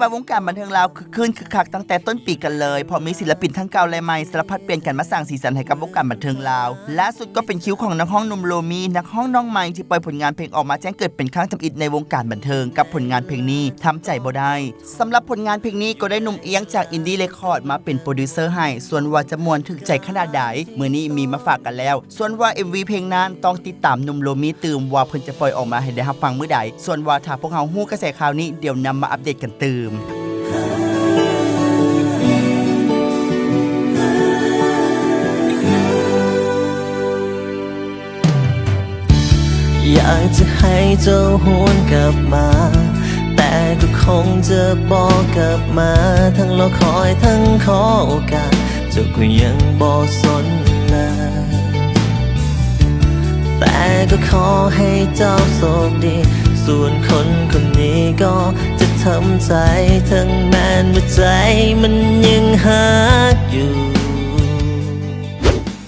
ວ່າວົງການບັນເທີງລາວຄຶກຄື້ນຄຶກຄັກຕັ້ງແຕ່ຕົ້ນປີກັນເລີຍ ເພາະມີສິນລະປິນທັງເກົ່າ ແລະ ໃໝ່ ສາລະພັດປ່ຽນກັນມາສ້າງສີສັນໃຫ້ກັບວົງການບັນເທີງລາວ. ຫຼ້າສຸດກໍເປັນຄິວຂອງນັກຮ້ອງໜຸ່ມໂລມີ ນັກຮ້ອງນ້ອງໃໝ່ທີ່ປ່ອຍຜົນງານເພງອອກມາແຈ້ງເກີດເປັນຄັ້ງທຳອິດໃນວົງການບັນເທີງ ກັບຜົນງານເພງນີ້ ທຳໃຈບໍ່ໄດ້. ສຳລັບຜົນງານເພງນີ້ກໍໄດ້ໜຸ່ມອຽງຈາກ Indie Record ມາເປັນໂປຣດິວເຊີໃຫ້ ສ່ວນວ່າຈະມ່ວນຖືກໃຈຂະໜາດໃດ ມື້ນີ້ມີມາຝາກກັນແລ້ວ. ສ່ວນວ່າ ເອັມວີ ເພງນັ້ນຕ້ອງຕິດຕາມໜຸ່ມໂລມີຕື່ມວ່າເພິ່ນຈະປ່ອຍອອກມາໃຫ້ໄດ້ຮັບຟັງມື້ໃດ. ສ່ວນວ່າຖ້າພວກເຮົາຮູ້ກະແສຂ່າວນີ້ ດຽວນຳມາອັບເດດກັນຕື່ມ. ຢາກຈະໃຫ້ເຈົ້າຫວນກັບມາ ແຕ່ກໍຄົງຈະບໍ່ກັບມາ ທັງລໍຄອຍທັງຂໍໂອກາດ ເຈົ້າກໍຍັງບໍ່ສົນເລີຍ ແຕ່ກໍຂໍໃຫ້ເຈົ້າໂຊກດີ ສ່ວນຄົນຄົນນີ້ກໍຈະທຳໃຈ ເຖິງແມ່ນວ່າໃຈມັນຍັງຮັກຢູ່